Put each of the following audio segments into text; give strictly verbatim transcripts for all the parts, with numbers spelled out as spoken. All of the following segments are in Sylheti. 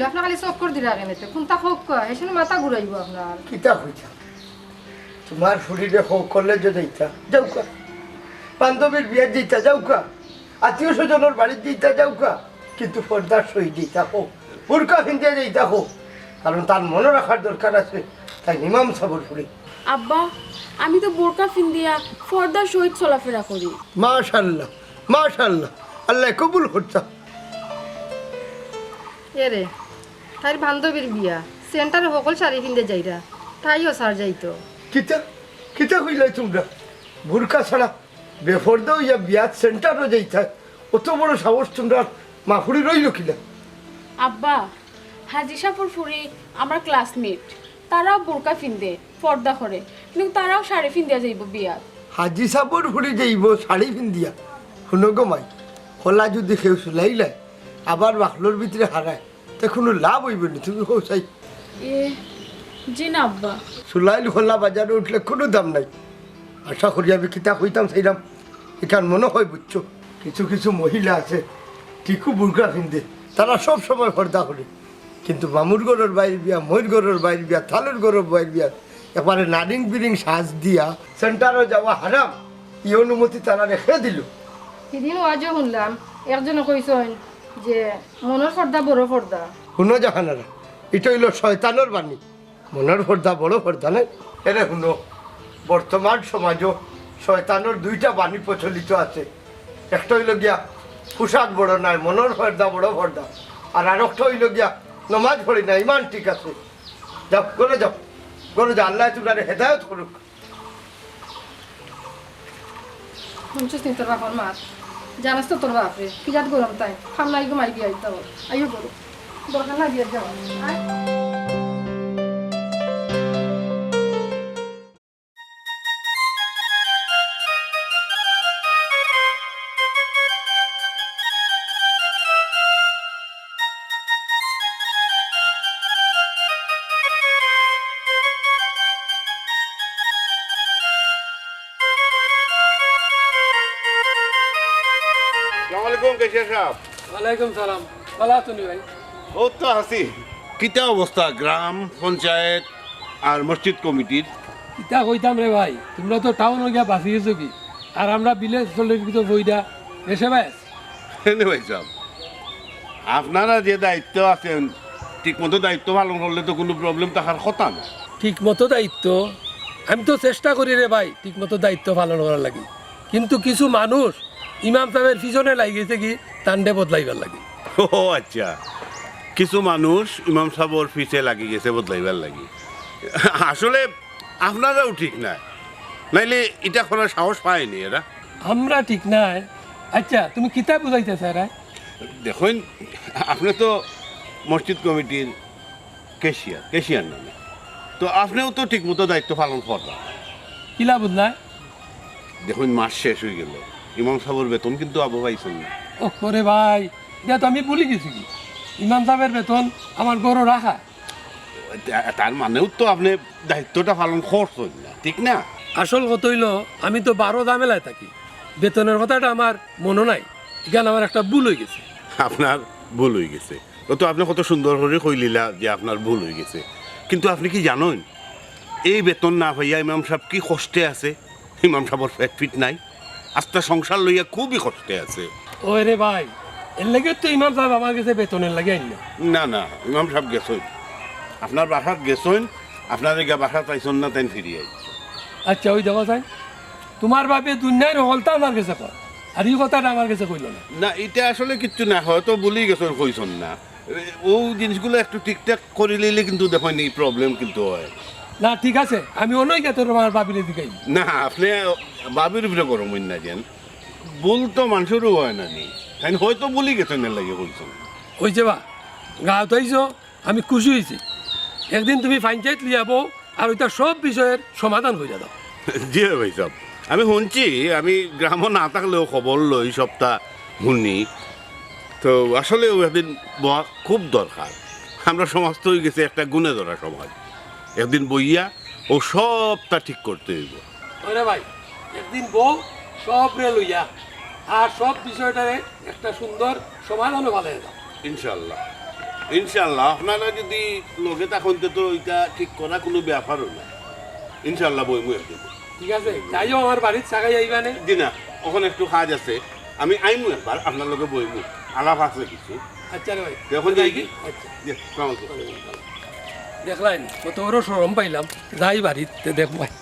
আপনে খালি চক্কর দিরা কেনে তে? কুনটা কউক্কা, হেষনে মাথা ঘুরাইবো আপনার। কিতা কইতা? তুমার ফুরিরে কও কলেজো যাইতা, যাউক্কা। বান্ধবীর বিয়াত যাইতা, যাউক্কা। আত্মীয় স্বজনর বাড়িত যাইতা, যাউক্কা। কিন্তু পর্দার সহিত যাইতা কও, বুরকা পিন্দিয়া যাইতা কও। কারণ তার মনো রাখার দরকার আছে, তাইন ইমাম সাবর ফুরি। আব্বা, আমি তো বুরকা পিন্দিয়া পর্দার সহিত চলাফেরা করি। মাশাআল্লাহ, মাশাআল্লাহ, আল্লায় কবুল করতা। এরে, তাইর বান্ধবীর বিয়া, সেন্টারো হকল শাড়ি পিন্দে যাইরা, তাইও স্যার যাইতো। কিতা, কিতা কইলায় তুমরা? বুরকা ছাড়া বেপর্দা অইয়া বিয়াত সেন্টারো যাইতায়, অত বড় সাহস তুমরার? মা ফুরি রইল কিলা? আব্বা, হাজি সাবর ফুরি আমার ক্লাসমেট, তারাও বুরকা পিন্দে, পর্দা করে, কিন্তু তারাও শাড়ি পিন্দিয়া যাইবো বিয়াত। হাজি সাবর ফুরি যাইবো শাড়ি পিন্দিয়া? হুনো গো মাই, কলা যুদি কেউ চুলাইলায়, আবার বাকলর ভিতরে হারায়, তে কুনু লাভ অইবো নি, তুমি কও চাই। এ, জি না আব্বা। চুলাইল কলা বাজারো উঠলে কুনু দাম নাই। আশা করি আমি কিতা কইতাম চাইরাম, ইখান মনো অয় বুঝছো। কিছু কিছু মহিলা আছে, ঠিকউ বুরকা পিন্দে, তারা সব সময় পর্দা করে, কিন্তু মামুর ঘরর বাইর বিয়া, মইর ঘরর বাইর বিয়া, থালুর ঘরর বাইর বিয়া, একবারে নারিং বিরিং সাজ দিয়া সেন্টারো যাওয়া হারাম, ই অনুমতি তারারে কে দিল? হিদিন ওয়াজো হুনলাম, একজনে কইছইন যে মনর পর্দা বড় পর্দা। হুনো জাহানারা, ইটা অইলো শয়তানর বাণী। মনর পর্দা বড় পর্দা নায়। এরে হুনো, বর্তমান সমাজো শয়তানর দুইটা বাণী প্রচলিত আছে। একটা অইলো গিয়া পোশাক বড় নায়, মনর পর্দা বড় পর্দা। আর আরোকটা অইলো গিয়া নমাজ পড়ি না, ইমান ঠিক আছে। যাও, ঘরো যাও, ঘরো যাও, আল্লায় তুমরারে হেদায়ত করুক। হুনছস নি তোর বাপর মাত? জানস তো তোর বাপরে, কি জাত গরম তাই। খাম নাই ঘুমাই বিয়া দিতে হবে। আইও ঘরো। দরকার না বিয়া যাওয়া। আয়। আসসালামু আলাইকুম ক্যাশিয়ার সাব। ওয়ালাইকুম সালাম। ভালা আছো নি ভাই? অউ তো আছি। কিতা অবস্থা গ্রাম পঞ্চায়েত আর মসজিদ কমিটির? কিতা কইতাম রে ভাই, তুমরা তো টাউনো গিয়া বাঁচি গেছো কি, আর আমরা ভিলেজ চলে কি তো বইটা দেশে ভাই আছি। এনে ভাই সাব, আপনারা যে দায়িত্ব আছেন, ঠিকমতো দায়িত্ব পালন করলে তো কুনু প্রবলেম থাকার কথা না। ঠিকমতো দায়িত্ব, আমি তো চেষ্টা করি রে ভাই, ঠিকমতো দায়িত্ব পালন করার লাগি, কিন্তু কিছু মানুষ ইমাম সাবর পিছনে লাগি গেছে কি তানরে বদলাইবার লাগি। ও আচ্ছা, কিছু মানুষ ইমাম সাবর পিছে লাগি গেছে বদলাইবার লাগি। আসলে আপনারাও ঠিক নায়, নাইলে ইটা করার সাহস পায় নি এরা। আমরা ঠিক নায়। আচ্ছা, তুমি কিতা বুঝাইতায় চাইরায়? দেখইন, আপনে তো মসজিদ কমিটির ক্যাশিয়ার, ক্যাশিয়ার নামে, তো আপনেও তো ঠিকমতো দায়িত্ব পালন কররা। কিলা বুঝলায়? দেখইন, মাস শেষ অইগেলো, ইমাম সাবর বেতন কিন্তু আবো পাইছইন না। ও করে ভাই, ইটা তো আমি ভুলি গেছি কি, ইমাম সাবর বেতন আমার ঘরো রাখা। তা-, তার মানেও তো আপনে দায়িত্বটা পালন করছইন না, ঠিক না? আসল কথা অইলো, আমি তো বারো ঝামেলায় থাকি, বেতনর কথাটা আমার মনো নাই, ইখান আমার একটা ভুল অইগেছে। আপনার ভুল অইগেছে, অউ তো আপনে কত সুন্দর করি কইলিলা যে আপনার ভুল অইগেছে, কিন্তু আপনে কি জানইন, এই বেতন না পাইয়া ইমাম সাব কি কষ্টে আছে? ইমাম সাবর পেট ফিট নাই, আস্তা সংসার লইয়া খুবই কষ্টে আছে। ওই রে ভাই, এর লাগি তো ইমাম সাব আমার গেছে বেতনর লাগি আইন না। না, না, ইমাম সাব গেছইন, আপনার বাসাত গেছইন, আপনারে গিয়া বাসাত পাইছইন না, তাইন ফিরি আইছইন। আচ্ছা, ওই দেখো চাইন, তুমার বাপে দুনিয়ার হকলতা আমার গেছে কয়, আর ই কথাটা আমার গেছে কইলো না। না, ইটা আসলে কিচ্ছু না, হয়তো ভুলি গেছইন, কইছইন না। অউ জিনিসগুলা একটু ঠিকঠাক করি লইলে কিন্তু দেখইন ই প্রবলেম কিন্তু অয়। না, ঠিক আছে, আমি অনই গিয়া তুমার ভাবিরে জিগাইমু। না, আপনে ভাবির উপরে গরম অইন না যেন। ভুল তো মানষরও অয় না নি। তাইন হয়তো ভুলি গেছইন, এর লাগি কইছইন। অইছে বা, গাঁওত আইছো, আমি খুশি অইছি। একদিন তুমি পঞ্চায়েত লইয়া বও, আর ওইটা সব বিষয়ের সমাধান অইয়া যাইবো। জি ভাই সাব, আমি হুনছি, আমি গ্রামো না থাকলেও খবর লই, সবটা হুনি। তো আসলে ওই একদিন বওয়া খুব দরকার। আমরা সমাজ তো অইগেছে একটা গুণে ধরা সমাজ। একদিন বইয়া অউ সবটা ঠিক করতে অইবো। ওরে ভাই, একদিন বও সবরে লইয়া, আর সব বিষয়টারে একটা সুন্দর সমাধানও ভালো অইয়া যাইবো। ইনশাআল্লাহ। ইনশাআল্লাহ, আপনারা যদি লগে থাকইন, তে তো ইটা ঠিক করা কুনু ব্যাপারও না। ইনশাআল্লাহ, বইমু একদিন। ঠিক আছে, যাইও, আমার বাড়িত চাগাই আইবা নে। জি না, অখন একটু কাজ আছে, আমি আইমু একবার, আপনার লগে বইমু, আলাপ আছে কিছু। আচ্ছা রে ভাই। তে অখন যাই কি? আচ্ছা। জি, আসসালামু আলাইকুম। দেখলাইন, কত বড় শরম পাইলাম, যাই বাড়িত, তে দেখবায়।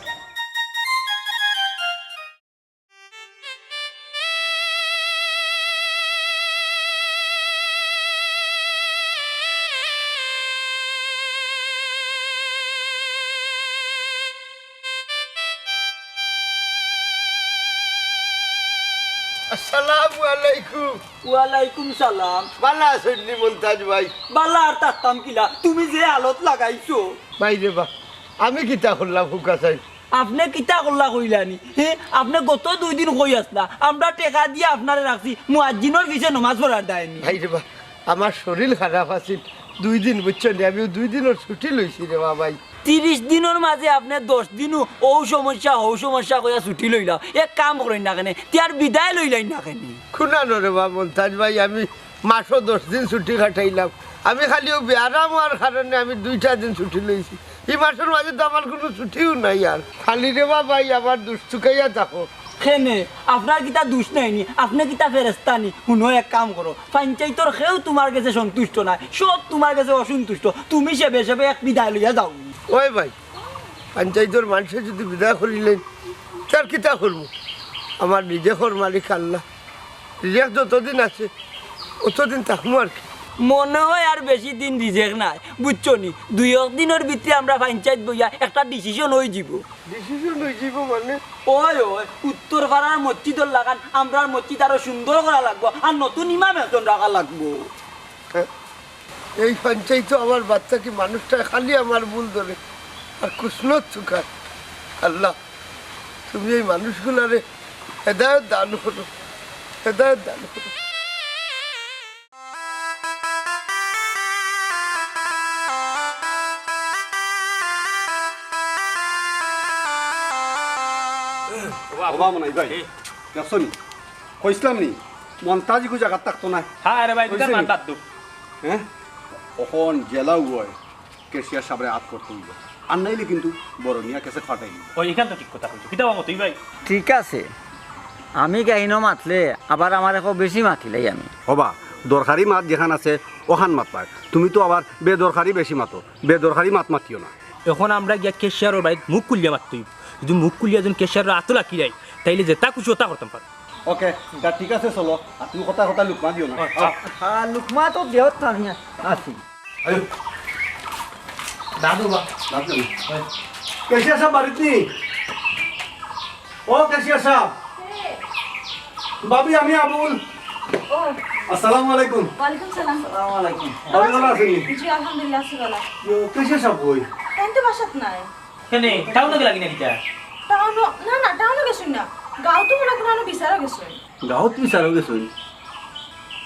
আসসালামু আলাইকুম। ওয়ালাইকুম সালাম। ভালা আছইন নি মন্তাজ ভাই? ভালা আর থাকতাম কিলা, তুমি যে হালত লাগাইছো। ভাই রে বা, আমি কিতা করলাম হুকা চাই? আপনে কিতা করলা কইলানি? হে, আপনে গত দুই দিন কই আছলা? আমরা টেকা দিয়া আপনারে রাখছি, মুয়াজ্জিনর পিছে নমাজ পড়ার দায়নি। ভাই রে বা, আমার শরীল খারাপ আছিল দুই দিন, বুঝছো নি? আমি দুই দিনর ছুটি লইছি রে বা ভাই। তিরিশ দিনর মাঝে আপনে দশ দিনও অউ সমস্যা, হউ সমস্যা কইয়া ছুটি লইলা। এক কাম করইন না কেনে, তে আর বিদায় লইলাইন না কেনে? খুনা নরে বা মন্তাজ ভাই, আমি মাসো দশ দিন ছুটি কাটাইলাম। আমি খালি অউ বেয়ারাম অওয়ার কারণে আমি দুইটা দিন ছুটি লইছি। ই মাসর মাঝে তো আমার কুনু ছুটিও নাই আর। খালি রে বা ভাই, আমার দুষ চুকাইয়া থাকো। কেনে, আপনার কিতা দুষ নাই নি? আপনে কিতা ফেরেস্তা নি? হুনো, এক কাম করো, পঞ্চাইতর কেউ তুমার গেছে সন্তুষ্ট নায়, সব তুমার গেছে অসন্তুষ্ট। তুমি সেবে সেবে এক বিদায় লইয়া যাও। ওই ভাই, পঞ্চাইতর মানষে যুদি বিদায় করিলেইন, তে আর কিতা করমু? আমার রিজেকর মালিক আল্লাহ। রিজেক যতদিন আছে, অতদিন থাকমু আর কি। মনে অয় আর বেশি দিন রিজেক নাই, বুঝছো নি? দুই এক দিনর ভিতরে আমরা পঞ্চাইত বইয়া একটা decision অইযিবো। Decision অইযিবো মানে? ওই, ওই, উত্তর পাড়ার মসজিদর লাখান আমরার মসজিদ আরো সুন্দর করা লাগবো, আর নতুন ইমাম একজন রাখা লাগবো। হ্যাঁ? এই পঞ্চাইতো আমার বাচ্চা কি মানুষটায় খালি আমার ভুল ধরে আর কুসনত চুকায়। আল্লাহ, তুমি এই মানুষগুলারে হেদায়েত দান করো, হেদায়েত দান করো। ওবা মনাই ভাই, দেখছো নি? কইছিলাম নি, মন্তাজ ইগু জাগাত থাকতো নায়। হ্যাঁ রে ভাই, দুইটা কইছি নি? মাত বাদ দেও। হ্যাঁ? অখন জেলাও অয়, ক্যাশিয়ার সাবরে আত করতে অইবো। আর নাইলে কিন্তু বড় মিয়া ক্যাসেট ফাটাই দিবো। ও, ইখান তো ঠিক কথা কইছো। কিতা বা মতই ভাই? ঠিক আছে, আমি গাইনো মাতলে আবার আমারে কও বেশি মাতিলাই আমি। ওবা, দরকারি মাত যেখান আছে, অখান মাতবায়। তুমি তো আবার বেদরকারি বেশি মাতো, বেদরকারি মাত মাতিও না। অখন আমরা গিয়া ক্যাশিয়ারর বাড়িত মুখ খুলিয়া মাততে অইবো। যুদি মুখ খুলিয়া যুদি ক্যাশিয়ারর আতো লাগি যাই, তাইলে যেতা খুশি অতা করতাম পারো। ওকে, তা ঠিক আছে, চলো। আর তুমি কথা কথা লুকমা দিও না। আচ্ছা। আও। হ্যাঁ, লুকমা তো দেওয়ার তো আমি আছি। আয়ো। দাদু বা। দাদু। ক্যাশিয়ার সাব বাড়িত নি? ও ক্যাশিয়ার সাব। ভাবি, আমি আবুল। ও। আসসালামু আলাইকুম। ওয়ালাইকুম সালাম। আসসালামু আলাইকুম। ভাবি, ভালা আছইন নি? জি, আলহামদুলিল্লাহ, আছি ভালা। ইয়ো, ক্যাশিয়ার সাব কই? তাইন তো বাসাত নাই। কেনে? টাউনো গেলা কিনা কিতা? টাউনো, না, না, টাউনো গেছইন না। গাঁওত মনে অয় কুনু বিচারো গেছইন। গাঁওত বিচারো গেছইন?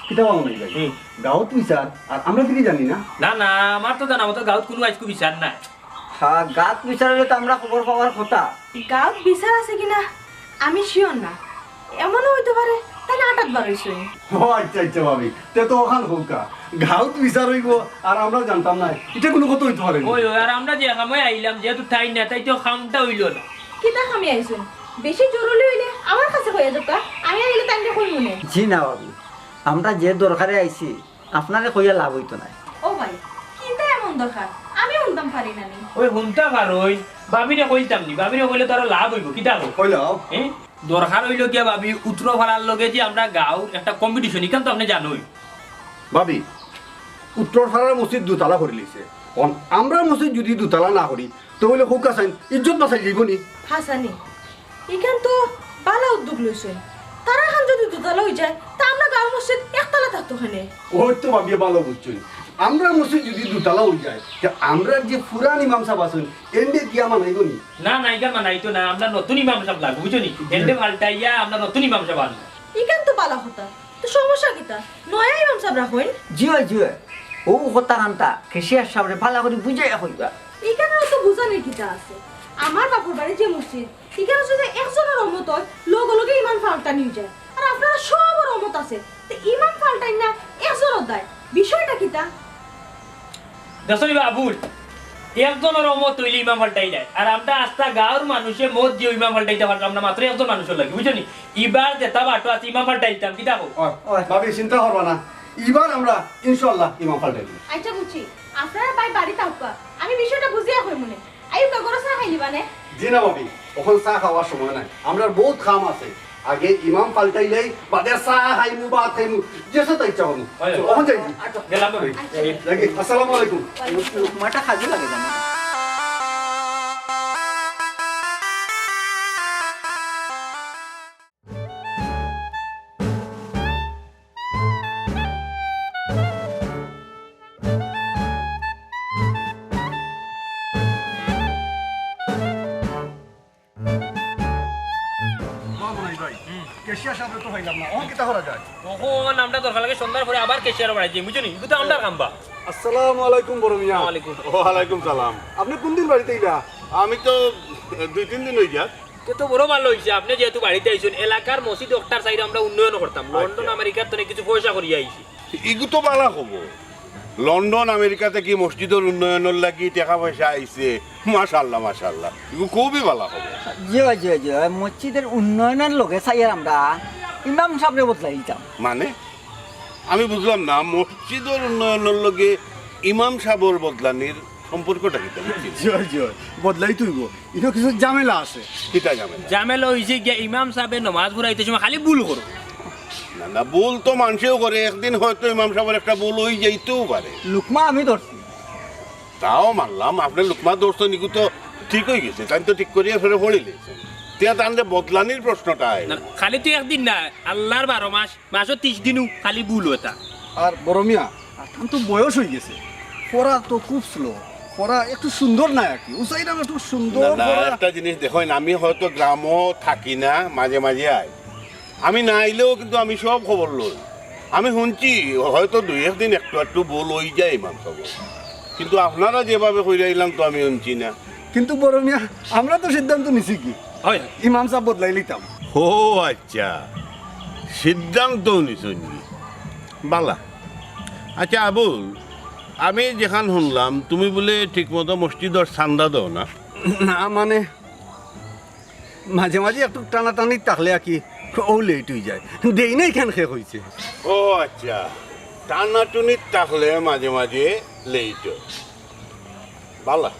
কিতা বা মনাই ভাই? হুম। গাঁওত বিচার? আর আমরা কিতা জানি না? না, না, আমার তো জানা মতো গাঁওত কুনু আইজকু বিচার নাই। হ্যাঁ, গাঁওত বিচার অইলে তো আমরা খবর পাওয়ার কথা। গাঁওত বিচার আছে কিনা আমি sure না, এমনও অইতো পারে তাইন আটাত বার অইছইন। ও আচ্ছা, আচ্ছা ভাবি, তে তো অখান কউক্কা, গাঁওত বিচার অইবো আর আমরা জানতাম না, ইটা কুনু কথা অইতো পারে না। ওই, ওই, আর আমরা যে কামে আইলাম, যেহেতু তাইন না, তাই তো কামটা অইলো না। কিতা কামে আইছইন? বেশি জরুরি অইলে আমার কাছে কইয়া যাউক্কা, আমি আইলে তাইনরে কইমুনে। জি না ভাবি, আমরা যে দরকারে আইছি, আপনারে কইয়া লাভ অইতো নায়। ও ভাই, কিতা এমন দরকার? আমি হুনতাম পারি না নি? ওই হুনতা পারইন, ভাবিরে কইতাম নি, ভাবিরে কইলে তো আরো লাভ অইবো, কিতা কও? কইলাও। এ? দরকার অইলো গিয়া ভাবি, উত্তর পাড়ার লগে যে আমরা গাঁওর একটা competition, ইখান তো আপনে জানইন। ভাবি, উত্তর পাড়ার মসজিদ দুতালা করিলিছে, অন আমরার মসজিদ যুদি দুতালা না করি, তে অইলে কউক্কা চাইন, ইজ্জত বাচাই যাইবো নি? হাছা নি? ইখান তো ভালা উদ্যোগ লইছইন। তারার খান যুদি দুতালা অইযায়, তে আমরা গাঁওর মসজিদ একতালা থাকতো কেনে? অউ তো ভাবিয়ে ভালা বুঝছইন। আমরার মসজিদ যুদি দুতালা অইযায়, তে আমরার যে পুরান ইমাম সাব আছইন, এনরে দিয়া মানাইবো নি? না, না, ইখান মানাইতো না। আমরা নতুন ইমাম সাব লাগবো, বুঝছো নি? এনরে পাল্টাইয়া আমরা নতুন ইমাম সাব আনমু। ইখান তো ভালা কথা। তে সমস্যা কিতা? নয়া ইমাম সাব রাখইন। জি অয়, জি অয়। অউ কথা খানতা ক্যাশিয়ার সাবরে ভালা করি বুঝাইয়া কইবা। ইখানো অত বুঝানির কিতা আছে? আমার বাপর বাড়ির যে মসজিদ, ইখানো যুদি একজনর অমত অয়, লগে লগে ইমাম পাল্টানি অইযায়। আর আপনারা সবর অমত আছে, তে ইমাম পাল্টাইন না, একজনর দায়। বিষয়টা কিতা? দেখছো নি বা আবুল, একজনর অমত অইলে ইমাম পাল্টাই যায়। আর আমরা আস্তা গাঁওর মানুষে মত দিয়াও ইমাম পাল্টাইতাম পারলাম না, মাত্র একজন মানুষর লাগি, বুঝছো নি? ইবার যেতা বাটো আছে ইমাম পাল্টাইতাম, কিতা কও? অয়, অয়। ভাবি, চিন্তা করবা না, ইবার আমরা ইনশাআল্লাহ ইমাম পাল্টাই দিমু। আচ্ছা বুঝছি, আপনারা ভাই বাড়িত আউক্কা, আমি বিষয়টা বুঝিয়া কইমুনে। আইউক্কা, গরো চা খাইলিবানে? জি না ভাবি, অখন চা খাওয়ার সময় নাই, আমরার বউত কাম আছে। আগে ইমাম পাল্টাইলেই বাদে চা খাইমু, ভাত খাইমু, যেতা ইচ্ছা করমু। অয়, অয়। অখন যাই। আচ্ছা। গেলাম ভাবি। আচ্ছা। যাই। আসসালামু আলাইকুম। ওয়ালাইকুম আসসালাম। মাটা কাজে লাগে জানো। বা মনাই ভাই, ক্যাশিয়ার সাবরে তো পাইলাম না, অখন কিতা করা যায়? অখন আমরা দরকার লাগে সন্ধ্যার পরে আবার ক্যাশিয়ার বাড়ি যাই, বুঝছো নি? ইগু তো আমরার কাম বা। আসসালামু আলাইকুম বড় মিয়া। ওয়ালাইকুম। ওয়ালাইকুম সালাম। আপনে কুনদিন বাড়িত আইলা? আমি তো দুই তিন দিন অই গেছে। তে তো বড় ভালা অইছে, আপনে যেহেতু বাড়িত আইছইন, এলাকার মসজিদ অকটার চাইরো আমরা উন্নয়ন করতাম। আচ্ছা। লন্ডন আমেরিকার তনে কিছু পয়সা করিয়া আইছি। ইগু তো ভালা খবর। লন্ডন আমেরিকা থাকি মসজিদর উন্নয়নর লাগি টেকা পয়সা আইছে। মাশাআল্লাহ, মাশাআল্লাহ। ইগু খুবই ভালা খবর। জি অয়, জি অয়, জি অয়। মসজিদর উন্নয়নর লগে চাইয়ার আমরা ইমাম সাবরে বদলাই দিতাম। মানে? আমি বুঝলাম না, মসজিদর উন্নয়নর লগে ইমাম সাবর বদলানির সম্পর্কটা কিতা, বুঝছি না? জি অয়, জি অয়। বদলাইতো অইবো। ইনো কিছু ঝামেলা আছে। কিতা ঝামেলা? ঝামেলা অইছে গিয়া ইমাম সাবে নমাজ পড়াইতে সময় খালি ভুল করো। না, না, ভুল তো মানষেও করে, একদিন হয়তো ইমাম সাবর একটা ভুল অই যাইতেও পারে। লুকমা আমি ধরছি। তাও মানলাম, আপনে লুকমা ধরছইন, ইগু তো ঠিক অই গেছে, তাইন তো ঠিক করিয়া ফেরে পড়িলিছইন। তে তানরে বদলানির প্রশ্নটা আয়। না, খালি তো একদিন না, আল্লার বারো মাস, মাসো তিশ দিনও খালি ভুল অইতা। আর বড় মিয়া, আর তান তো বয়স অই গেছে, পড়া তো খুব slow, পড়া একটু সুন্দর নায় আর কি, উসাইরাম একটু সুন্দর না, না, পড়া। একটা জিনিস দেখইন, আমি হয়তো গ্রামো থাকি না, মাঝে মাঝে আই, আমি না আইলেও কিন্তু আমি সব খবর লই। আমি হুনছি, হয়তো দুই একদিন একটু একটু ভুল অই যায় ইমাম সাবর, কিন্তু আপনারা যেভাবে কইরা আইলান তো আমি হুনছি না। কিন্তু বড় মিয়া, আমরা তো সিদ্ধান্ত নিছি কি, অয়। ইমাম সাব বদলাইলিতাম। ও আচ্ছা, সিদ্ধান্ত নিছইন নি? ভালা। আচ্ছা আবুল, আমি যেখান হুনলাম তুমি বুলে ঠিকমতো মসজিদর চান্দা দেও না। না মানে, মাঝে মাঝে একটু টানাটানি থাকলে আর কি, অউ late অই যায়। দেই না ইখান কে কইছে। ও আচ্ছা, টানাটুনি থাকলে মাঝে মাঝে late অয়। ভালা।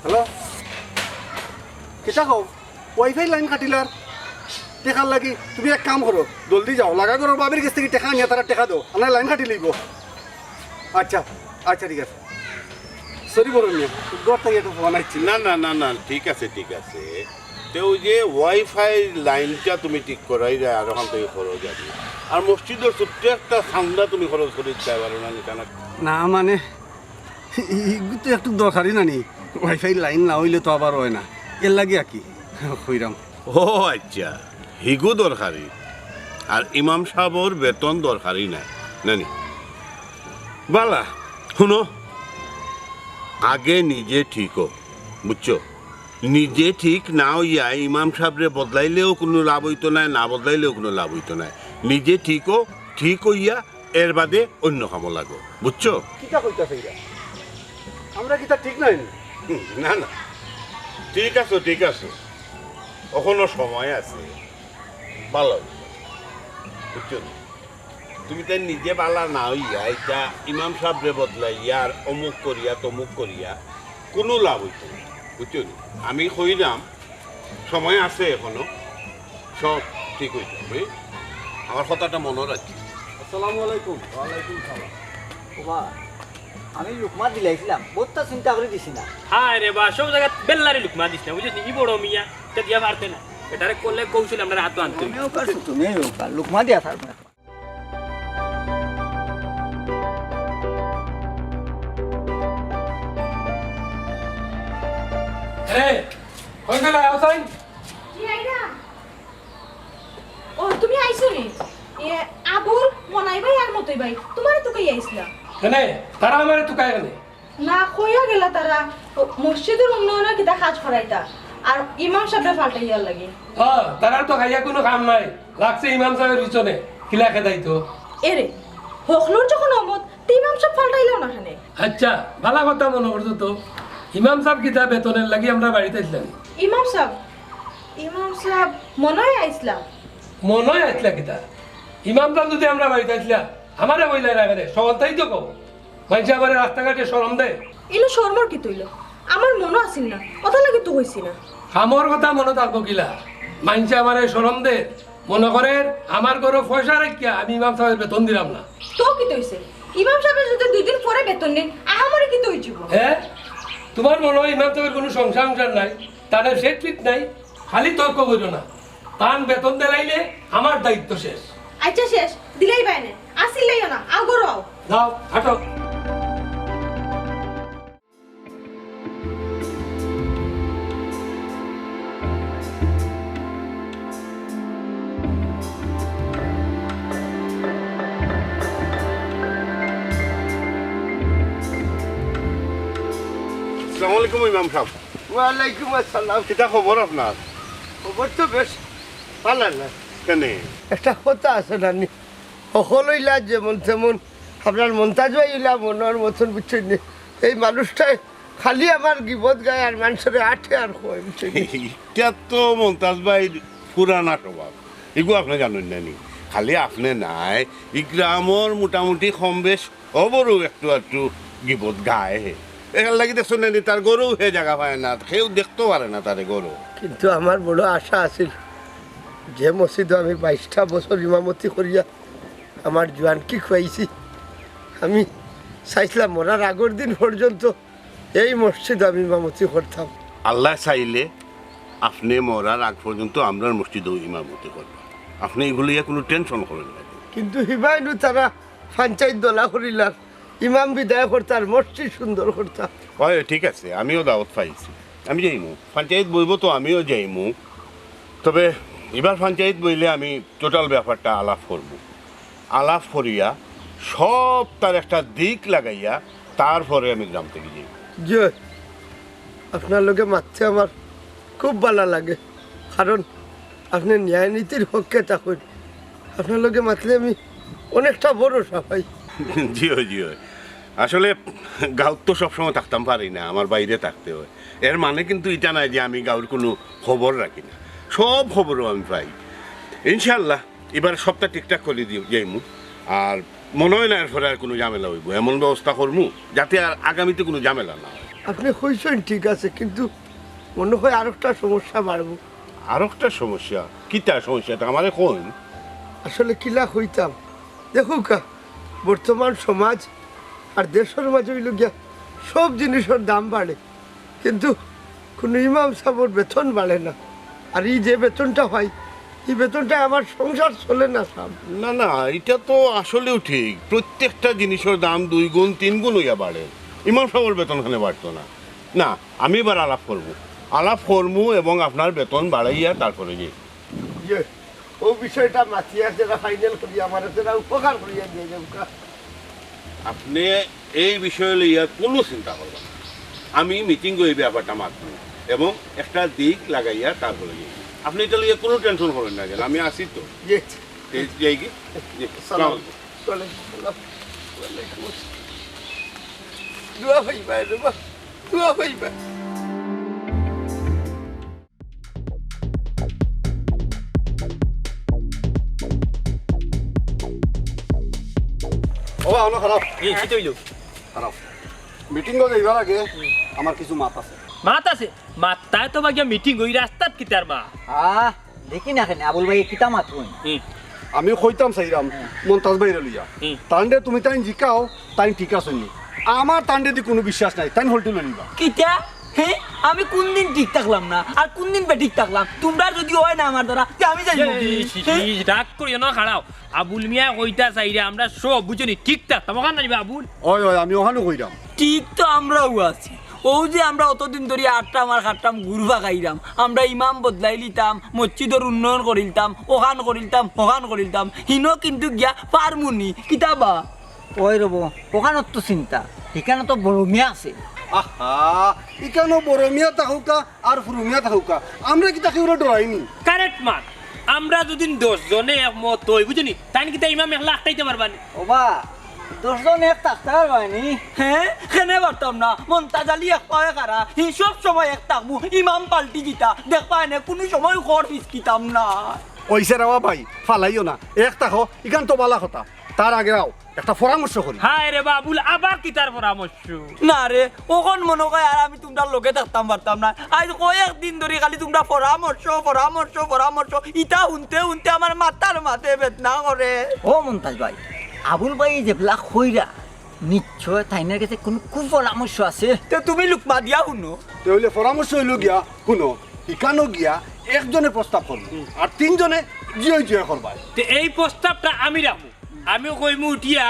হ্যালো, কিতা কও? Wi-Fi line কাটিলার টেকার লাগি? তুমি এক কাম করো, জলদি যাও, লাগা ঘরর ভাবির গেছ থাকি টেকা আনিয়া তারার টেকা দেও, আর নায় line কাটিলাইবো। আচ্ছা, আচ্ছা, ঠিক আছে। Sorry বড় মিয়া, ঘর থাকি একটা phone আইছিল। না, না, না, না, ঠিক আছে, ঠিক আছে। তে অউ যে Wi-Fi line টা তুমি ঠিক করাইরায়, আর অখান থাকি খরচ যাইবো। আর মসজিদর ছোট্ট একটা চান্দা তুমি খরচ করি দিতায় পারো না, নিতা না? না, মানে, ই-, ইগু তো একটু দরকারি না নি, Wi-Fi line না অইলে তো আবার অয় না, এরলাগি আর কি কইরাম। ও আচ্ছা, হিগু দরকারি, আর ইমাম সাবর বেতন দরকারি নায়, না নি? ভালা, হুনো, আগে নিজে ঠিক অও, বুঝছো? নিজে ঠিক না অইয়া ইমাম সাবরে বদলাইলেও কুনু লাভ অইতো নায়, না বদলাইলেও কুনু লাভ অইতো নায়। নিজে ঠিক অও, ঠিক অইয়া এর বাদে অইন্য কামো লাগো, বুঝছো? কিতা কইতাছে ইরা? আমরা কিতা ঠিক নায় নি? হুম, না, না, ঠিক আছো, ঠিক আছো, অখনো সময় আছে, ভালা অইবো, বুঝছো নি? তুমি তাইন নিজে ভালা না অইয়া ইতা ইমাম সাবরে বদলাইয়া আর অমুক করিয়া তমুক করিয়া কুনু লাভ অইতো নায়, বুঝছো নি? আমি কইরাম, সময় আছে অখনো, সব ঠিক অইবো, হুম? আমার কথাটা মনো রাখিও। আসসালামু আলাইকুম। ওয়ালাইকুম সালাম। ওবা, আমি লুকমা দিলাইছিলাম, বউততা চিন্তা করি দিছি না। হায় রে বা, সব জাগাত বেল্লারি লুকমা দিস না, বুঝছস নি? ই বড় মিয়া, ইতা দিয়া পারতে না। এটারে করলে কৌশল আমরার আতো আনতে অইবো। তুমিও পারছো, তুমিও পার, লুকমা দিয়া পারবো না। এরে, কই গেলা, আও চাইন? জি, আইরাম। ও, তুমি আইছো নি? এ, আবুল, মনাই ভাই আর মতই ভাই, তুমারে তুকাইয়া আইছলা। কেনে? তারা আমারে তুকায় কেনে? না, কইয়া গেলা তারা, ও, মসজিদর উন্নয়নর কিতা কাজ করাইতা, আর ইমাম সাবরে পাল্টাইয়ার লাগি। হ, তারার তো খাইয়া কুনু কাম নাই, লাগছে ইমাম সাবর পিছনে, কিলা খেদাইতো। এরে, হকলর যখন অমত, তে ইমাম সাব পাল্টাইলাও না কেনে? আচ্ছা, ভালা কথা মনো করছো তো। ইমাম সাব কিতা বেতনর লাগি আমরার বাড়িত আইছলা নি? ইমাম সাব, ইমাম সাব মনো অয় আইছলা। মনো অয় আইছলা কিতা? ইমাম সাব যুদি আমরার বাড়িত আইছলা, আমারে কইলায় না কেনে, সকালতাই তো কও। মাইনষে আমারে রাস্তাঘাটে শরম দেয়। ইনো শরমর কিতা অইলো? আমার মনো আছিল না, অতার লাগি তো কইছি না। কামর কথা মনো থাকবো কিলা? মাইনষে আমারে শরম দেয়, মনো করের আমার ঘরো পয়সা রাখিয়া আমি ইমাম সাবরে বেতন দিরাম না। তো কিতা অইছে? ইমাম সাবরে যুদি দুইদিন পরে বেতন নেইন, আহামরি কিতা অইযিবো? হে? তুমার মনো অয় ইমাম সাবর কুনু সংসার-উংসার নাই, তার সেট-ফিট নাই, খালি তর্ক করিও না। তান বেতন দিলাইলে আমার দায়িত্ব শেষ। আচ্ছা শেষ, দিলাইবায় নে, আর চিল্লাইও না, আও ঘরো আও। যাও, হাঁটো। আসসালামু আলাইকুম ইমাম সাব। ওয়ালাইকুম আসসালাম। কিতা খবর আপনার? খবর তো বেশ ভালা না। কেনে? একটা কথা আছে না নি, হকল অইলা যেমন তেমন, আপনার মন্তাজ ভাই অইলা মনর মতন, বুঝছইন নি? এই মানুষটায় খালি আমার গিবত গায় আর মানষরে আটে আর কয়, বুঝছইন নি? ইটা তো মন্তাজ ভাইর পুরানা স্বভাব, ইগু আপনে জানইন না নি? খালি আপনে নায়, ই গ্রামর মোটামুটি কম বেশ অউ বড়উ একটু আধটু গিবত গায় হে। এর লাগি দেখছইন না নি, তার ঘরো হে জাগা পায় না, কেউ দেখতো পারে না তারে ঘরো। কিন্তু আমার বড় আশা আছিল, যে মসজিদো আমি বাইশটা বছর ইমামতি করিয়া আমার জোয়ানকি খুয়াইছি, আমি চাইছলাম মরার আগর দিন পর্যন্ত এই মসজিদো আমি ইমামতি করতাম। আল্লায় চাইলে আপনে মরার আগ পর্যন্ত আমরার মসজিদো ইমামতি করবা। আপনে ইগু লইয়া কুনু tension করইন না। কিন্তু হিবায় নু তারা পঞ্চায়েত দলা করিলার, ইমাম বিদায় করতার, মসজিদ সুন্দর করতার। অয়, ঠিক আছে, আমিও দাওয়াত পাইছি, আমি যাইমু। পঞ্চায়েত বইবো তো আমিও যাইমু। তবে ইবার পঞ্চায়েত বইলে আমি total ব্যাপারটা আলাপ করমু। আলাপ করিয়া সবতার একটা দিক লাগাইয়া তারপরে আমি গ্রাম থাকি যাইমু। জি, আপনার লগে মাততে আমার খুব ভালা লাগে, কারণ আপনে ন্যায় নীতির পক্ষে থাকইন। আপনার লগে মাতলে আমি অনেকটা ভরসা পাই। জি অয়, জি অয়। আসলে গাঁওত তো সবসময় থাকতাম পারি না, আমার বাইরে থাকতে অয়। এর মানে কিন্তু ইটা নায় যে আমি গাঁওর কুনু খবর রাখি না, সব খবরও আমি পাই। ইনশাআল্লাহ, ইবার সবতা ঠিকঠাক করি দি-, যাইমু। আর মনো অয় না এরপরে আর কুনু ঝামেলা অইবো, এমন ব্যবস্থা করমু যাতে আর আগামীতে কুনু ঝামেলা না অয়। আপনে কইছইন ঠিক আছে, কিন্তু মনো অয় আরোকটা সমস্যা বাড়বো। আরোকটা সমস্যা? কিতা সমস্যাটা আমারে কইন। আসলে কিলা কইতাম, দেখউক্কা, বর্তমান সমাজ আর দেশর মাঝে অইলো গিয়া সব জিনিসর দাম বাড়ে, কিন্তু কুনু ইমাম সাবর বেতন বাড়ে না। আর ই যে বেতনটা পাই, ই বেতনটায় আমার সংসার চলে না সাব। না, না, ইটা তো আসলেউ ঠিক। প্রত্যেকটা জিনিসর দাম দুই গুণ, তিন গুণ অইয়া বাড়ে। ইমাম সাবর বেতন কেনে বাড়তো না? না, আমি ইবার আলাপ করমু। আলাপ করমু এবং আপনার বেতন বাড়াইয়া তারপরে যাইমু। ইয়ে, অউ বিষয়টা মাতিয়া যেরা final করি, আমারে যেরা উপকার করিয়া দিয়া যাউক্কা। আপনে এই বিষয় লইয়া কুনু চিন্তা করবা না। আমি meeting-ও এই ব্যাপারটা মাতমু এবং একটা দিক লাগাইয়া তারপরে যাইমু। আপনে ইটা লইয়া কুনু tension করইন না যেন, আমি আছি তো। জি। এই, যাইগি? জি, আসসালামু আলাইকুম। ওয়ালাইকুম আসসালাম। ওয়ালাইকুম আসসালাম। দোয়া পাইবা রে বা, দোয়া পাইবা। ও বা, অনো খাড়াও। এই, কিতা অইলো? খাড়াও। Meeting-ও যাইবার আগে আমার কিছু মাত আছে। মাত আছে? মাততায় তো বাগিয়া meeting, অউ রাস্তাত কিতার মাত? আহ, দেখি না কেনে, আবুল ভাইয়ে কিতা মাত কইন? হুম। আমি কইতাম চাইরাম, হুম। মন্তাজ ভাইরে লইয়া। হুম। তানরে তুমি তাইন জিকাও, তাইন ঠিক আছইন নি? আমার তানরেদি কুনু বিশ্বাস নাই, তাইন হলটি লইলিবা। কিতা? হে? আমি কুনদিন ঠিক থাকলাম না, আর কুনদিন বেঠিক থাকলাম? তুমরার যুদি অয় না আমার দ্বারা, তে আমি যাইমু। ইস, ইস, ইস, রাগ করিও না, খাড়াও। আবুল মিয়া কইতা চাইরা আমরা সব, বুঝছো নি, ঠিক থাকতাম, অখান না নি বা আবুল? অয়, অয়, আমি অখানউ কইরাম। ঠিক তো আমরাও আছি। অউ যে আমরা অতদিন ধরি আট্টাম আর খাট্টাম ঘুরফা খাইরাম, আমরা ইমাম বদলাইলিতাম, মসজিদর উন্নয়ন করিলতাম, অখান করিলতাম, হখান করিলতাম, হিনো কিন্তু গিয়া পারমু নি, কিতা বা? অয় রে বা, অখানো তো চিন্তা, হিকানো তো বড় মিয়া আছে। আহা, ইকানো বড় মিয়া থাকউক্কা আর হুরু মিয়া থাকউক্কা, আমরা কিতা কেউরে ডরাই নি? Correct মাত। আমরা যদি দশ জনে একমত অই, বুঝছনি, তাইন কিতা ইমাম একলা আটকাইতা পারবা নি? ওবা, দশ জন এক থাকতা পারবা নি? হে, কেনে পারতাম না? মন্তাজ আলী এক পাওয়ে খাড়া, হি সব সময় এক থাকবো, ইমাম পাল্টি দিতা। দেখবায়নে, কুনু সময় খর ফিসকিতাম না। অইছে রেবা ভাই, ফালাইও না, এক থাকো, ইখান তো বালা কথা। তার আগে আও, একটা পরামর্শ করি। হায় রে বাবুল, আবার কিতার পরামর্শ? না রে, অখন মনো কয় আর আমি তুমরার লগে থাকতাম পারতাম না। আইজ কয়েক দিন ধরি খালি তুমরা পরামর্শ, পরামর্শ, পরামর্শ। ইতা হুনতে হুনতে আমার মাথার মাঝে বেদনা করে। ও মন্তাজ ভাই, আবুল ভাই যেবলা কইরা, নিশ্চয় তাইনর গেছে কুনু কুপরামর্শ আছে। তে তুমি লুকমা দিয়া হুনো। তে অইলে পরামর্শ অইলো গিয়া, হুনো, ইখানো গিয়া একজনে প্রস্তাব করবো, আর তিনজনে জিয় জিয় করবা। তে এই প্রস্তাবটা আমি রাখমু। আমি কইমু উঠিয়া,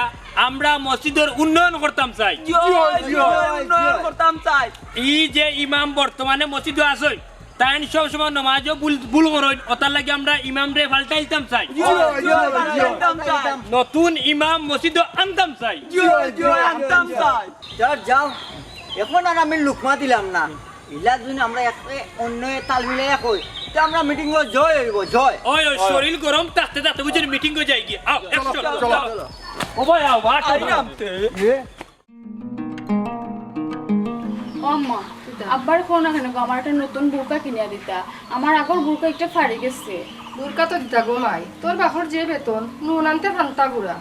আমরা মসজিদর উন্নয়ন করতাম চাই। জি অয়, জি অয়, উন্নয়ন করতাম চাই। ই যে ইমাম বর্তমানে মসজিদো আছইন, তাইন সব সময় নমাজো ভুল, ভুল করইন, অতার লাগি আমরা ইমামরে পাল্টাইতাম চাই। জি অয়, জি অয়, পাল্টাইতাম চাই। নতুন ইমাম মসজিদো আনতাম চাই। জি অয়, জি অয়, আনতাম চাই। যাও, যাও, অখন আর আমি লুকমা দিলাম না। ইলা যদি আমরা একে অন্যে তাল মিলাইয়া কই, তে আমরা মিটিংও জয় অইবো, জয়। ওই, ওই, শরীর গরম থাকতে থাকতে বুঝছেন, মিটিংও যাই গিয়া। আও, চলো, একশো, চলো, চলো। চলো। ও ভাই, আও, আও, আও। আইলাম তে। ও আম্মা, আব্বার কও না কেনে গো, আমার একটা নতুন বুরকা কিনিয়া দিতা। আমার আগর বুরকা একটা ফাড়ি গেছে। বুরকা তো দিতা গো মাই, তোর বাপর যে বেতন, নুন আনতে ফান্তা গুড়া।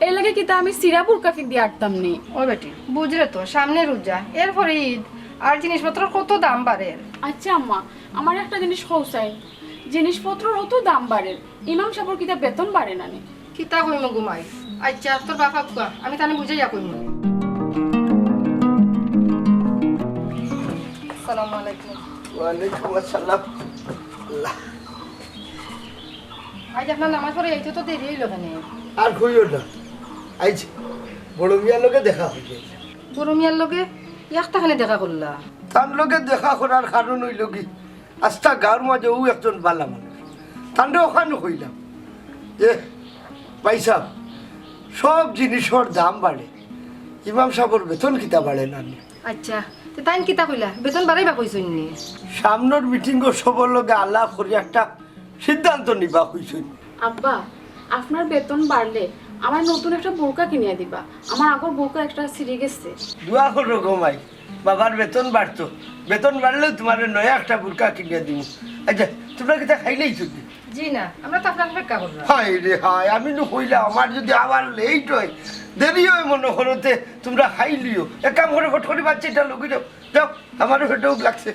এর লাগি কিতা আমি ছিড়া বুরকা কিনিয়া আরতাম নি? ও বেটি, বুঝরে তো, সামনে রোজা, এরপরে ঈদ, আর জিনিসপত্রর কত দাম বাড়ের। আচ্ছা আম্মা, আমার একটা জিনিস কও চাই, জিনিসপত্রর অত দাম বাড়ের, ইমাম সাবর কিতা বেতন বাড়ে না নি? কিতা কইমু গো মাই? আচ্ছা, তোর বাপ আউক্কা, আমি তানে বুঝাইয়া কইমু। আসসালামু আলাইকুম। ওয়ালাইকুম আসসালাম। আল্লাহ। আইজ আপনার নামাজ পড়ি আইতে তো দেরি অইলো কেনে? আর কইও না, আইজ বড় মিয়ার লগে দেখা অইগেল। বড় মিয়ার লগে একটা কেনে দেখা করলা? তান লগে দেখা করার কারণ অইলো কি, আস্তা গাঁওর মাঝে অউ একজন বালা মানুষ, তানরে অখান কইলাম যে, "ভাইসাব, সব জিনিসর দাম বাড়ে, ইমাম সাবর বেতন কিতা বাড়ে না নি?" আচ্ছা, তে তাইন কিতা কইলা? বেতন বাড়াইবা কইছইন নি? সামনর মিটিংও সবর লগে আলাপ করি একটা সিদ্ধান্ত নিবা কইছইন। আব্বা, আপনার বেতন বাড়লে আমার নতুন একটা বুরকা কিনিয়া দিবা। আমার আগর বুরকা একটা ছিড়ি গেছে। দোয়া করো গো মাই, বাবার বেতন বাড়তো, বেতন বাড়লেউ তুমারে নয়া একটা বুরকা কিনিয়া দিমু। আচ্ছা, তুমরা কিতা খাইলাইছো নি? জি না, আমরা তো আপনার অপেক্ষা করলাম। হায় রে হায়, আমি নু কইলাম, আমার যদি আবার লেট অয়, দেরি অয় মনো করো, তে তুমরা খাইলিও। এক কাম করো, ফট করি বাচ্চাটা লগে যাও, যাও, আমারও পেটো ভুক লাগছে,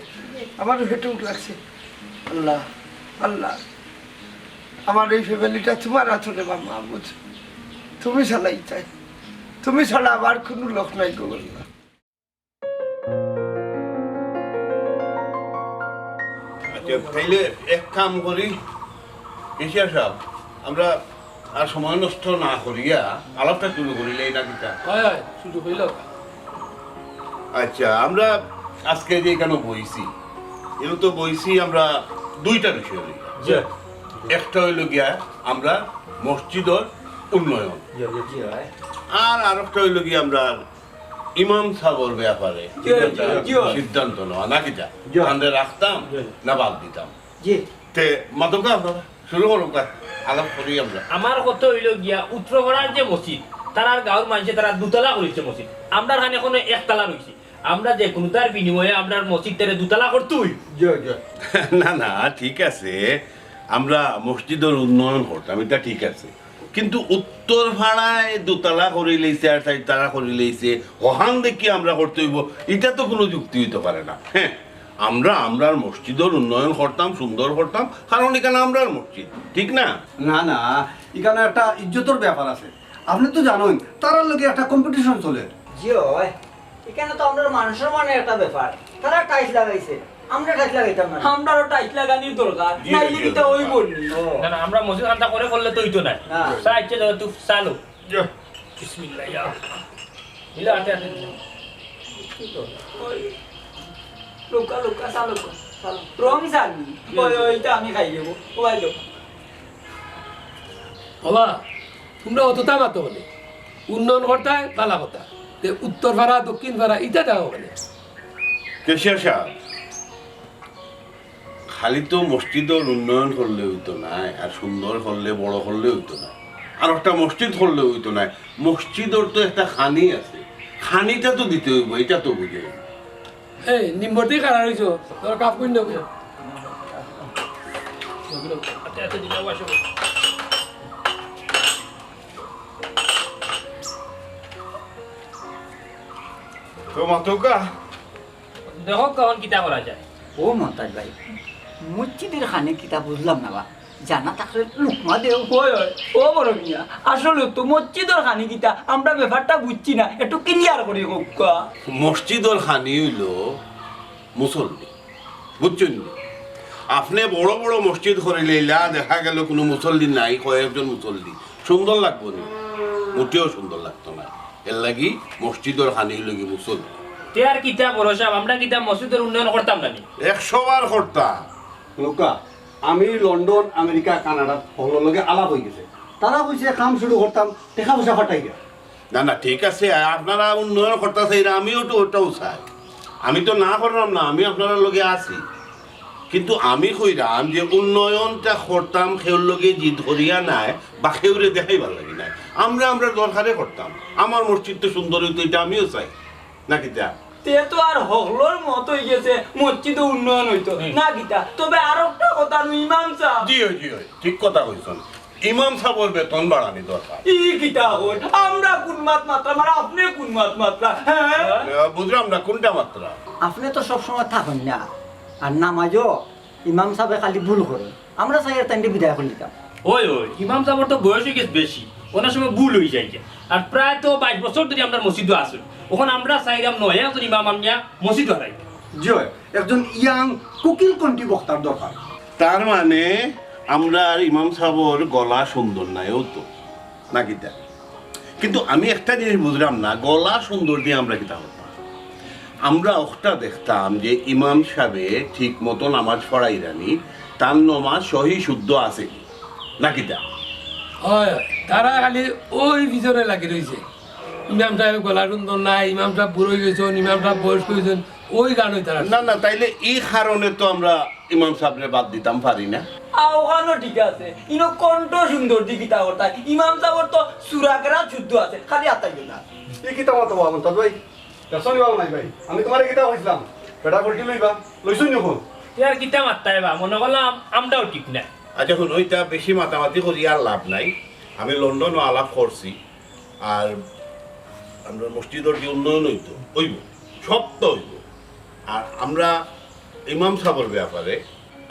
আমারও পেটো ভুক লাগছে। আল্লাহ, আল্লাহ, আমার এই ফ্যামিলিটা তুমার আতো রে বাবা, বুঝ, তুমি ছাড়া ইতায়, তুমি ছাড়া আমার কুনু লোক নাই গো আল্লাহ। আচ্ছা, তাইলে এক কাম করি, কেশিয়ার সাব, আমরা আর সময় নষ্ট না করিয়া আলাপটা শুরু করিলাই না কিতা? হয়, হয়, শুরু করিলাও। আচ্ছা, আমরা আজকে যে এখানে বইছি, এর তো বইছি আমরা দুইটা বিষয় লইয়া। জি। একটা অইলো গিয়া আমরা মসজিদর উন্নয়ন, জি, জি, জি। আর আরেকটা অইলো গিয়া আমরা ইমাম সাবর ব্যাপারে জি, জি, জি। সিদ্ধান্ত নেওয়া, না কিতা? জি। তানরে রাখতাম জি। না বাদ দিতাম? জি। তে মাতউক্কা আপনারা, শুরু করউক্কা, আলাপ করি আমরা। আমার কথা অইলো গিয়া, উত্তরপাড়ার যে মসজিদ, তারার গাঁওর মানষে তারা দুতলা করিছে মসজিদ, আমরার খান এখনো একতলা রইছে। আমরা যে কুনুতার বিনিময়ে আমরার মসজিদটারে দুতলা করতে অইবো। জি, জি। না, না, ঠিক আছে, আমরা মসজিদর উন্নয়ন করতাম, ইটা ঠিক আছে, কিন্তু উত্তরপাড়ায় দুতলা করিলাইছে আর চাইরতলা করিলাইছে, অখান দেখি আমরা করতে অইবো, ইটা তো কুনু যুক্তি অইতো পারে না। হ্যাঁ, আমরা আমরার মসজিদর উন্নয়ন করতাম, সুন্দর করতাম, কারণ ইখান আমরার মসজিদ, ঠিক না? না, না, ইখান একটা ইজ্জতর ব্যাপার আছে। আপনে তো জানইন, তারার লগে একটা competition চলের। জি অয়, ইখান তো আমরার মান সম্মানর একটা ব্যাপার। তারা tiles লাগাইছে, আমরা tiles লাগাইতাম না। আমরারও tiles লাগানির দরকার, জি, নাইলে জি। কিতা অইবো নি? ও। না, না, আমরা মসজিদ খানটা করে করলে তো অইতো নায়। না। স্যার, আচ্ছা, দাদা, তুই চালো। জি। বিসমিল্লাহ, ইয়া। মিলা, আটে, আটে। কি করো? ওই, লুকা, লুকা, চালো, চালো। রং জানি। ওই, ওইটা আমি খাই দেবো। ওই লো। বাবা, তুমরা অততা মাতো কেনে? উন্নয়ন করতায়, বালা কথা। তে উত্তরপাড়া, দক্ষিণপাড়া, ইটা দেখো কেনে? কেশিয়ার সাব, খালি তো মসজিদর উন্নয়ন করলে অইতো নায়, আর সুন্দর করলে, বড় করলে অইতো নায়, আর একটা মসজিদ করলে অইতো নায়। মসজিদর তো একটা খানি আছে, খানিটা তো দিতে অইবো, ইটা তো বুঝে। এই, নিম্বর দি খাড়া রইছো, তোর কাপ কই নেবো? তো মাতউক্কা। দেখো কখন কিতা করা যায়। ও মন্তাজ ভাই, মসজিদর খানি কিতা বুঝলাম না বা, জানা থাকলে লুকমা দেও। ওই, ওই, ও বড় মিয়া, আসলে তো মসজিদর খানি কিতা আমরা ব্যাপারটা বুঝছি না, একটু ক্লিয়ার করি কউক্কা। মসজিদর খানি অইলো মুসল্লি, বুঝছইন নি? আপনে বড় বড় মসজিদ করিলাইলা, দেখা গেল কুনু মুসল্লি নাই, কয়েকজন মুসল্লি, সুন্দর লাগবো নি? মোটেও সুন্দর লাগতো না। এর লাগি মসজিদর খানি অইলো গি মুসল্লি। তে আর কিতা বড় সাব, আমরা কিতা মসজিদর উন্নয়ন করতাম না নি? একশো বার করতাম। লুকা, আমি লন্ডন, আমেরিকা, কানাডা হকলর লগে আলাপ অইগেছে, তারা কইছে কাম শুরু করতাম, টেকা পয়সা ফাটাইয়া। না, না, ঠিক আছে, আপনারা উন্নয়ন করতা চাইরা, আমিও তো ওটাও চাই। আমি তো না করলাম না, আমি আপনারার লগে আছি। কিন্তু আমি কইরাম যে উন্নয়নটা করতাম কেউর লগে জিদ করিয়া নায়, বা কেউরে দেখাইবার লাগি নায়। আমরা, আমরার দরকারে করতাম। আমার মসজিদ তো সুন্দর অইতো, ইটা আমিও চাই। না কিতা? তে তো আর হকলর মত অইগেছে, মসজিদও উন্নয়ন অইতো। হুম। না কিতা? তবে আরোকটা কথা নু ইমাম সাব। জি অয়, জি অয়, ঠিক কথা কইছইন। ইমাম সাবর বেতন বাড়ানি দরকার। ই কিতা কইন? আমরা কুন মাত মাতরাম আর আপনে কুন মাত মাতরা? হ্যাঁ? আহ, বুঝলাম না কুনটা মাতরা। আপনে তো সব সময় থাকইন না, আর নামাজও ইমাম সাবে খালি ভুল করইন, আমরা চাইয়ার তাইনরে বিদায় করি দিতাম। ওই, ওই, ইমাম সাবর তো বয়স অইগেছে বেশি, অনেক সময় ভুল অইযায় গিয়া। আর প্রায় তো বাইশ বছর ধরি আমরার মসজিদো আছইন, অখন আমরা চাইরাম নয়া একজন ইমাম আনিয়া মসজিদো হারাই। জি অয়, একজন ইয়াং কুকিল কণ্ঠী বক্তার দরকার। তার মানে আমরার ইমাম সাবর গলা সুন্দর নায়, অউ তো, না কিতা? কিন্তু আমি একটা জিনিস বুঝলাম না, গলা সুন্দর দি আমরা কিতা করতাম? আমরা অখটা দেখতাম যে ইমাম সাবে ঠিক মতো নামাজ পড়াইরা নি, তান নমাজ সহি শুদ্ধ আছে নি, না কিতা? অয়, অয়, তারা খালি অউ পিছনে লাগি রইছে। ইমাম সাবর গলা সুন্দর নায়, ইমাম সাব বুড়া অইগেছইন, ইমাম সাব বয়স্ক অইছইন, অউ কারণে তারা। না, না, তাইলে ই কারণে তো আমরা ইমাম সাবরে বাদ দিতাম পারি না। আ, অখানও ঠিক আছে, ইনো কণ্ঠ সুন্দর দি কিতা করতা? ইমাম সাবর তো সুরা কেরাত শুদ্ধ আছে, খালি আতাইও না। ই কিতা মাতো বা মন্তাজ ভাই? দেখছো নি বা মন্তাজ ভাই, আমি তুমারে কিতা কইছলাম? বেটা পল্টি লইবা, লইছো নি অখন? তে আর কিতা মাতরায় বা, মনো করলাম আমরাও ঠিক না। আচ্ছা, হুনো, ইতা বেশি মাতামাতি করি আর লাভ নাই। আমি লন্ডনও আলাপ করছি, আর আমরার মসজিদর যে উন্নয়ন অইতো, অইবো, সব তো অইবো। আর আমরা ইমাম সাবর ব্যাপারে,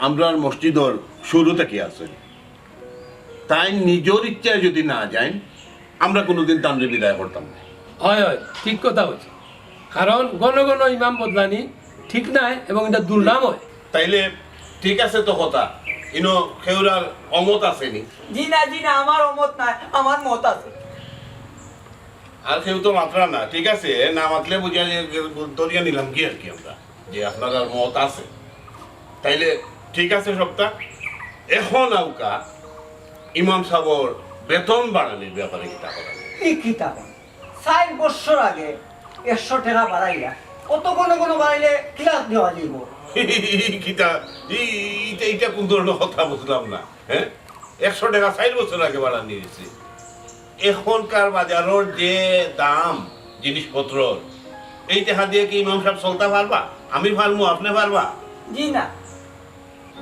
আমরার মসজিদর শুরু থাকি আছইন, তাইন নিজর ইচ্ছায় যুদি না যাইন, আমরা কুনুদিন তানরে বিদায় করতাম না। অয়, অয়, ঠিক কথা কইছো। কারণ ঘন ঘন ইমাম বদলানি ঠিক নায় এবং ইটা দুর্নাম অয়। তাইলে ঠিক আছে তো কথা, ইনো কেউর আর অমত আছে নি? জি না, জি না, আমার অমত নাই, আমার মত আছে। আর কেউ তো মাতরা না, ঠিক আছে, না মাতলে বুঝা যায়, ধরিয়া নিলাম কি আর কি আমরা, যে আপনারার মত আছে। তাইলে ঠিক আছে সবটা। অখন আউক্কা ইমাম সাবর বেতন বাড়ানির ব্যাপারে কিতা করা যায়? ই কিতা কইন? চাইর বছর আগে একশো টেকা বাড়াইলা, অত ঘন ঘন বাড়াইলে কিলা দেওয়া যাইবো? কিতা, ই-, ইটা, ইটা কুন ধরনর কথা বুঝলাম না, হ্যাঁ? একশো টেকা চাইর বছর আগে বাড়ানি অইছে। অখনকার বাজারর যে দাম জিনিসপত্রর, এই টেকা দিয়া কি ইমাম সাব চলতা পারবা? আমি পারমু, আপনে পারবা? জি না।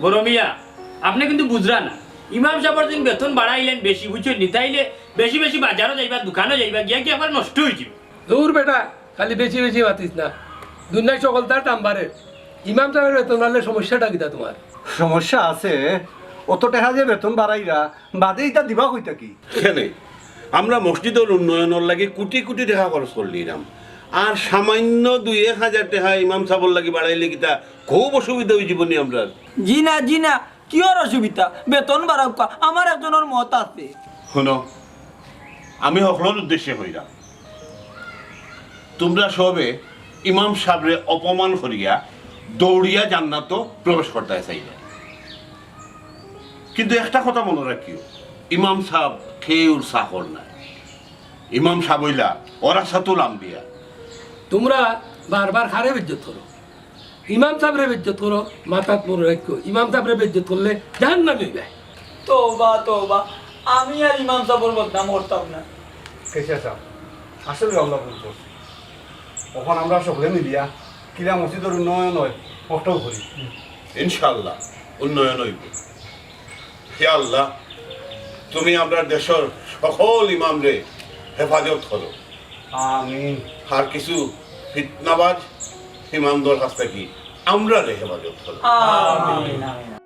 বড় মিয়া, আপনে কিন্তু বুঝরা না। ইমাম সাবর যেন বেতন বাড়াইলাইন বেশি, বুঝছইন নি? তাইলে বেশি বেশি বাজারো যাইবা, দোকানো যাইবা, গিয়া গিয়া আবার নষ্ট অইযিবো। দূর বেটা, খালি বেশি বেশি মাতিস না। দুনিয়াত হকলতার দাম বাড়ের। ইমাম সাবর বেতন বাড়লে সমস্যাটা কিতা তুমার? সমস্যা আছে, অত টেকা যে বেতন বাড়াইরা, বাদে ইতা দিবা কই থাকি? কেনে? আমরা মসজিদর উন্নয়নর লাগি কুটি কুটি টেকা খরচ করিলিরাম, আর সামান্য দুই এক হাজার টেকা ইমাম সাবর লাগি বাড়াইলে কিতা খুব অসুবিধা অইযিবো নি আমরার? জি না, জি না, কিওর অসুবিধা? বেতন বাড়াউক্কা, আমার একজনর মত আছে। হুনো, আমি হকলর উদ্দেশ্যে কইরাম, তুমরা সবে ইমাম সাবরে অপমান করিয়া দৌড়িয়া জান্নাতো প্রবেশ করতায় চাইরায়। কিন্তু একটা কথা মনো রাখিও, ইমাম সাব কেউর চাকর নায়। ইমাম সাব অইলা ওয়ারাসাতুল আম্বিয়া। তুমরা বারবার কারে বেইজ্জত করো। ইমাম সাবরে বেইজ্জত করো, মাথাত মনো রাখিও, ইমাম সাবরে বেইজ্জত করলে জাহান্নামী অইবায়। তওবা, তওবা, আমি আর ইমাম সাবর বদনাম করতাম না। কেশিয়া সাব, আসলে আমরা ভুল করছি। অখন আমরা সকলে মিলিয়া কিলা মসজিদর উন্নয়ন অয়, অটাউ করি। ইনশাআল্লাহ, উন্নয়ন অইবো। হে আল্লাহ, তুমি আমরার দেশর সকল ইমামরে হেফাজত করো। আমিন। আর কিছু ফিতনাবাজ ইমামদর কাছ থাকি আমরারে হেফাজত করো। আমিন, আমিন।